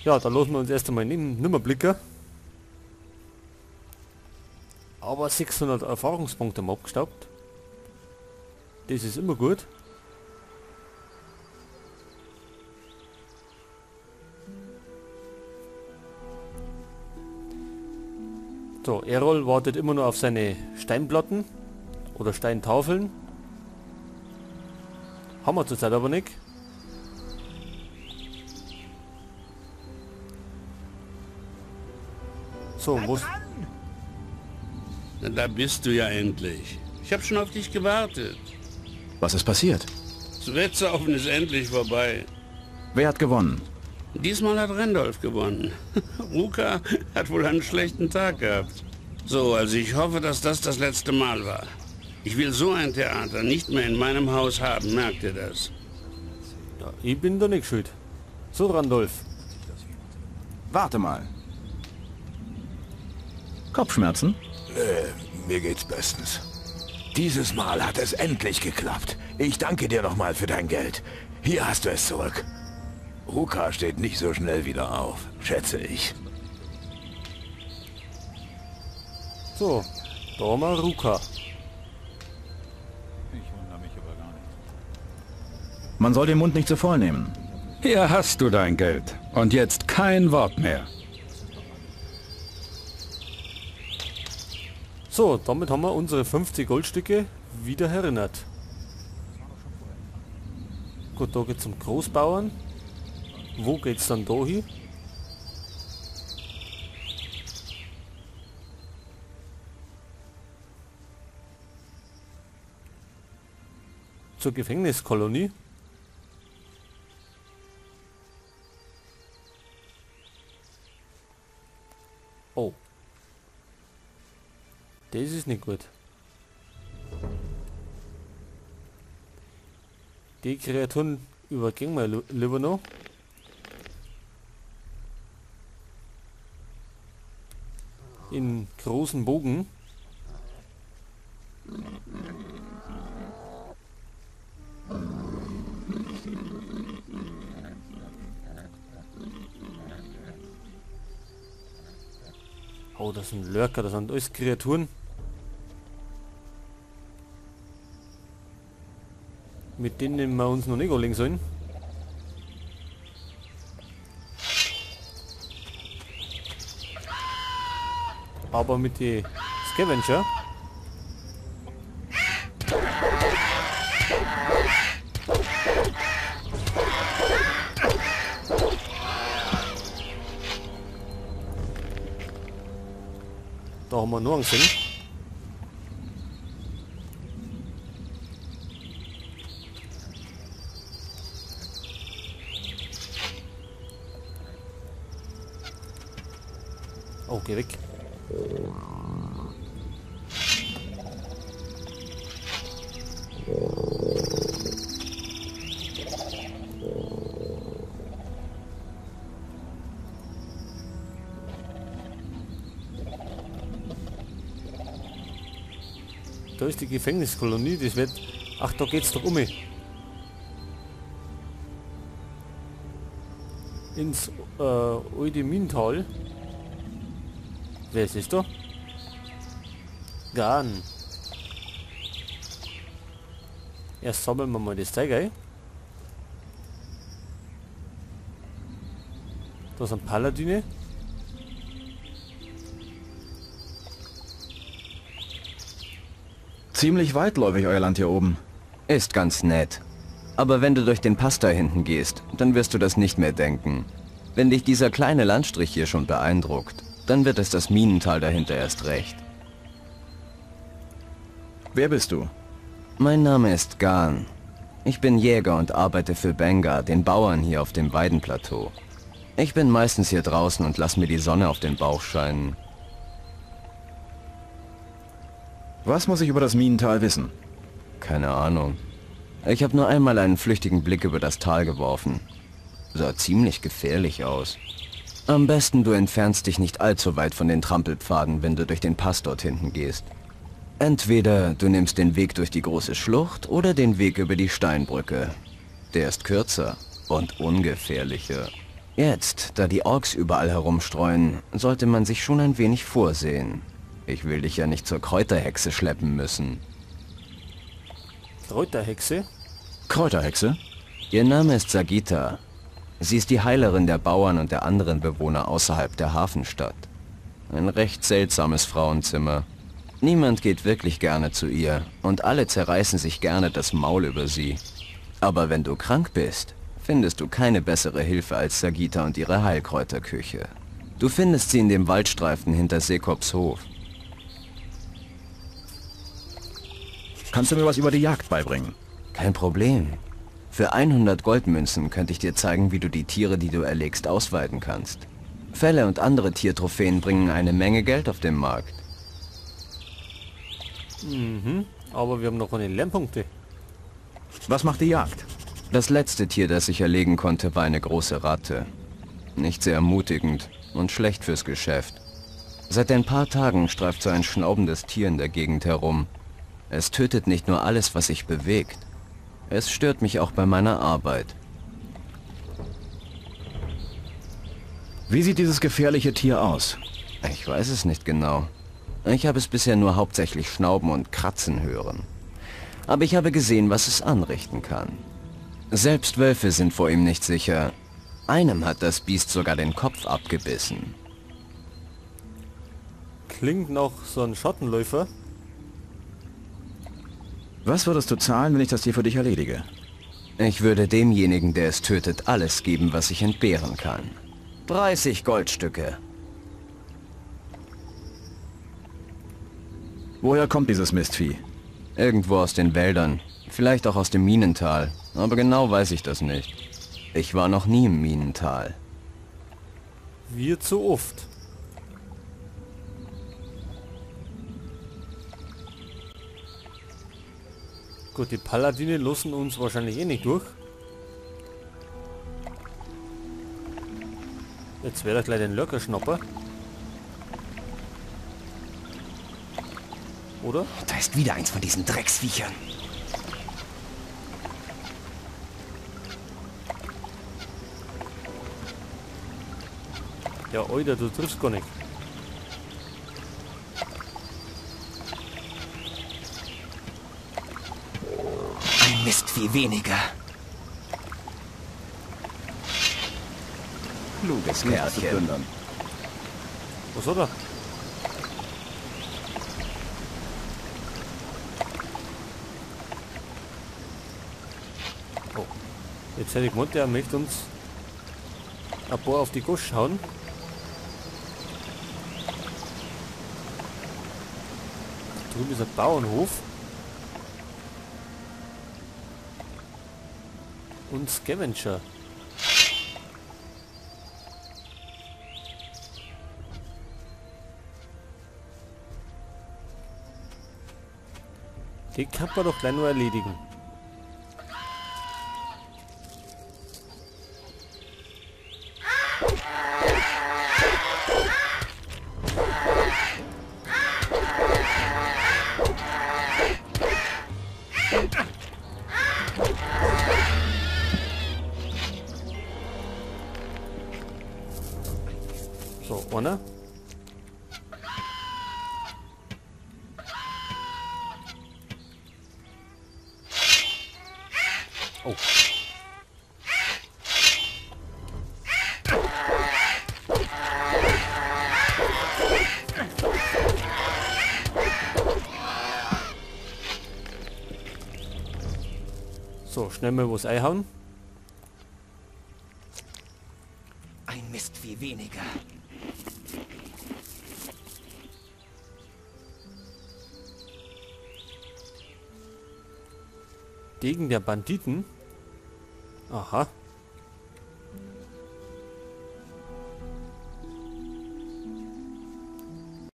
Ja, da lassen wir uns erst einmal nimmer blicken. Aber 600 Erfahrungspunkte haben wir abgestaubt. Das ist immer gut. So, Errol wartet immer nur auf seine Steinplatten oder Steintafeln. Haben wir zurzeit aber nicht. So, wo ist... Na, da bist du ja endlich. Ich habe schon auf dich gewartet. Was ist passiert? Das Wettsaufen ist endlich vorbei. Wer hat gewonnen? Diesmal hat Randolph gewonnen. Ruka hat wohl einen schlechten Tag gehabt. So, also ich hoffe, dass das das letzte Mal war. Ich will so ein Theater nicht mehr in meinem Haus haben, merkt ihr das? Ja, ich bin da nicht schuld. So, Randolph. Warte mal. Kopfschmerzen? Nee, mir geht's bestens. Dieses Mal hat es endlich geklappt. Ich danke dir nochmal für dein Geld. Hier hast du es zurück. Ruka steht nicht so schnell wieder auf, schätze ich. So, da haben wir Ruka. Ich wundere mich aber gar nicht. Man soll den Mund nicht zu voll nehmen. Hier hast du dein Geld. Und jetzt kein Wort mehr. So, damit haben wir unsere 50 Goldstücke wieder erinnert. Gut, da geht's zum Großbauern. Wo geht's dann da hin? Zur Gefängniskolonie. Oh. Das ist nicht gut. Die Kreaturen übergehen wir lieber noch. In großen Bogen. Oh, das sind Lurker, das sind alles Kreaturen. Mit denen wir uns noch nicht anlegen sollen. Aber mit den Scavenger. Da haben wir nur einen gesehen. Oh, geh weg. Da ist die Gefängniskolonie, das wird... Ach, da geht's doch um. Ins Eudemintal. Wer ist das da? Garn. Erst sammeln wir mal das Zeug ein. Da sind Paladine. Ziemlich weitläufig euer Land hier oben. Ist ganz nett. Aber wenn du durch den Pass da hinten gehst, dann wirst du das nicht mehr denken. Wenn dich dieser kleine Landstrich hier schon beeindruckt, dann wird es das Minental dahinter erst recht. Wer bist du? Mein Name ist Garn. Ich bin Jäger und arbeite für Benga, den Bauern hier auf dem Weidenplateau. Ich bin meistens hier draußen und lass mir die Sonne auf den Bauch scheinen. Was muss ich über das Minental wissen? Keine Ahnung. Ich habe nur einmal einen flüchtigen Blick über das Tal geworfen. Sah ziemlich gefährlich aus. Am besten du entfernst dich nicht allzu weit von den Trampelpfaden, wenn du durch den Pass dort hinten gehst. Entweder du nimmst den Weg durch die große Schlucht oder den Weg über die Steinbrücke. Der ist kürzer und ungefährlicher. Jetzt, da die Orks überall herumstreuen, sollte man sich schon ein wenig vorsehen. Ich will dich ja nicht zur Kräuterhexe schleppen müssen. Kräuterhexe? Kräuterhexe? Ihr Name ist Sagitta. Sie ist die Heilerin der Bauern und der anderen Bewohner außerhalb der Hafenstadt. Ein recht seltsames Frauenzimmer. Niemand geht wirklich gerne zu ihr und alle zerreißen sich gerne das Maul über sie. Aber wenn du krank bist, findest du keine bessere Hilfe als Sagitta und ihre Heilkräuterküche. Du findest sie in dem Waldstreifen hinter Sekops Hof. Kannst du mir was über die Jagd beibringen? Kein Problem. Für 100 Goldmünzen könnte ich dir zeigen, wie du die Tiere, die du erlegst, ausweiden kannst. Felle und andere Tiertrophäen bringen eine Menge Geld auf den Markt. Mhm, aber wir haben noch keine Lernpunkte. Was macht die Jagd? Das letzte Tier, das ich erlegen konnte, war eine große Ratte. Nicht sehr ermutigend und schlecht fürs Geschäft. Seit ein paar Tagen streift so ein schnaubendes Tier in der Gegend herum. Es tötet nicht nur alles, was sich bewegt. Es stört mich auch bei meiner Arbeit. Wie sieht dieses gefährliche Tier aus? Ich weiß es nicht genau. Ich habe es bisher nur hauptsächlich schnauben und kratzen hören. Aber ich habe gesehen, was es anrichten kann. Selbst Wölfe sind vor ihm nicht sicher. Einem hat das Biest sogar den Kopf abgebissen. Klingt nach so ein Schattenläufer. Was würdest du zahlen, wenn ich das Tier für dich erledige? Ich würde demjenigen, der es tötet, alles geben, was ich entbehren kann. 30 Goldstücke. Woher kommt dieses Mistvieh? Irgendwo aus den Wäldern. Vielleicht auch aus dem Minental. Aber genau weiß ich das nicht. Ich war noch nie im Minental. Wir zu oft. Gut, die Paladine lassen uns wahrscheinlich eh nicht durch. Jetzt wäre ich gleich den Lurker schnappen. Oder? Da ist wieder eins von diesen Drecksviechern. Ja, Alter, du triffst gar nicht. Ein Mistvieh weniger. Kluges Kerlchen. Was hat er? Oh. Jetzt hätte ich gemeint, der möchte uns ein paar auf die Gosch hauen. Da drüben ist ein Bauernhof. Und Scavenger. Die kann man doch gleich nur erledigen. So, einer. Oh. So, schnell mal was einhauen. Ein Mistvieh weniger. Degen der Banditen. Aha.